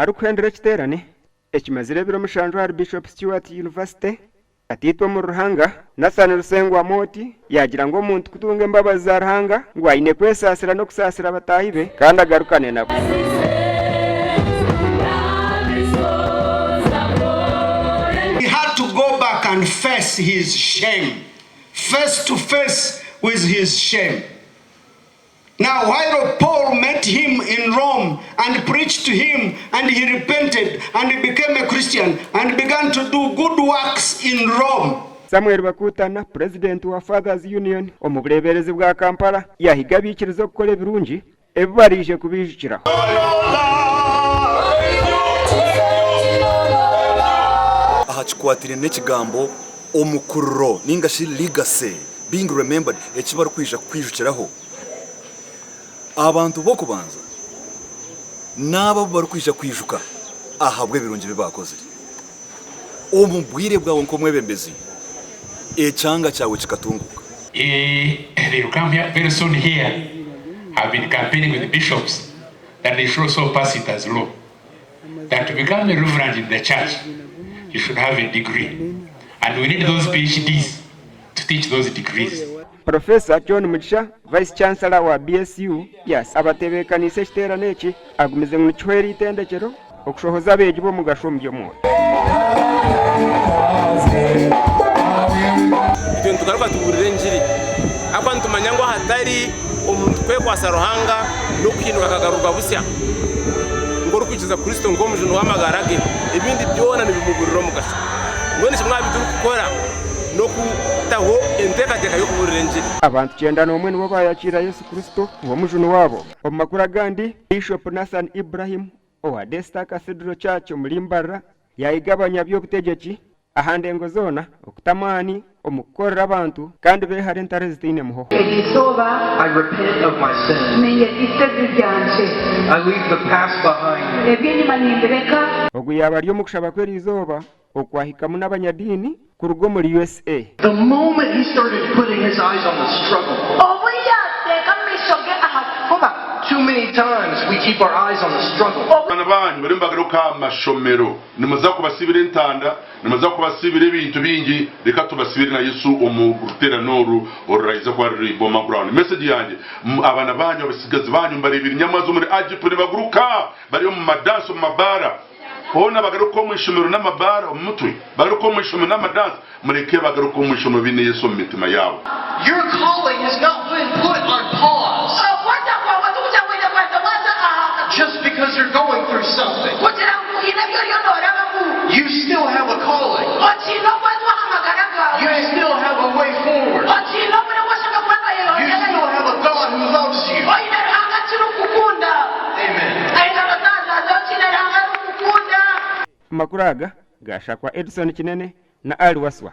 Arikuhendera ekiteerane ekimazire ebiro mushanju ahari Bishop Stuart University, Tataitwe omuri Ruhanga, Nathan Rusengwa Amooti yaagira ngu omuntu kutunga embabazi za Ruhanga ngu aine kwesaasira n'okusaasira bataahi be kandi agarukane nabo. He had to go back and face his shame, face to face with his shame. Now while Paul met him in Rome and preached to him and he repented and became a Christian and began to do good works in Rome. Samuel Bakutana, Purezidenti wa Fathers Union omu bureeberezi bwa Kampala yaahiga abaikiriza okukora ebirungi ebi baraije kubaijukiraho. Aha kikwatiraine n'ekigambo omukururo ninga shi legacy, being remembered, eki barikwija kukwijukiraho. Abantu b'okubanza n'abo abu barikwija kwijuka ahabw'ebirungi bi baakozire. Omu bwire bwawe nk'omwebembezi, ekyanga kyawe kikatunguuka. They will come here very soon here have been campaigning with bishops that they should also pass it as law that to become a reverend in the church you should have a degree and we need those PhDs to teach those degrees. Professor John Mugisha, Vice Chancellor wa BSU, yas abatebeekaniise ekiteerane eki agumize ngu nikihwera eitendekyero okushohoza abeegi b'omugasho omu by'omwoyo. Itwe nitugaruka tubuurira engiri ahakuba nitumanya ngu ahatari omuntu kwekwatsa Ruhanga n'okuhinduka akagarurwa busya nk'orikwikiriza Kristo nk'omujuni w'amagara ge, ebindi byona nibimuburira omugasho. Mbwenu kimwe aha bi turikukora n'okutaho enteekateeka y'okubuurira engiri. Abantu 91 nibo baayakiira Yesu Kristo nk'omujuni waabo. Omu makuru agandi, Bishop Nathan Ibrahim owa Daystar Cathedral Church omuri Mbarara yaahiga abanyaby'obutegyeki aha ndengo zoona okuta amaani omu kukorera abantu kandi beehare entaro ezitaine muhoho. Eryo izooba I repent of my sins. Niinyeteisa ebibi byangye. I leave the past behind me. Eby'enyima nimbireka. Ogu yaaba ari omu kushaba kw'eriizooba okwahikamu n'abanyadiini kuruga omuri USA. The moment he started putting his eyes on the struggle. Obu yaateeka amaisho ge aha kufuba. Too many times we keep our eyes on the struggle. Abaana banyu barimu nibagaruka aha mashomero, nimuza kubasibira entanda, nimuza kubasibira ebintu bingi, reka tubasibire na Yesu omu ruteerane oru oruraija kuba ruri Boma Ground. Message yangye, abaana banyu, abatsigazi banyu mbareebire nyamwaza omuri Agip nibaguruka bari omu madansi, omu mabaara. Hoona bagaruka omu ishomero n'amabaara omu mutwe, bagaruka omu ishomero n'amadansi, mureke bagaruke omu ishomero baine Yesu omu mitima yaabo. Your calling has not been put on pause. Okweta kwawe tikukyahweire kubanza waaza aha katuuro. Just because you're going through something. Kugira ngu haine ebi oriyo noorabamu. You still have a calling. Okiine okwetwa aha magara gaawe. You still have a way forward. Okiine omuringo ogu oshemereire kuba nooyeyongyerayo. You still have a God who loves you. Oine Ruhanga akirikukukunda. Amakuru aga gaashakwa Edson Kinene na Ali Waswa.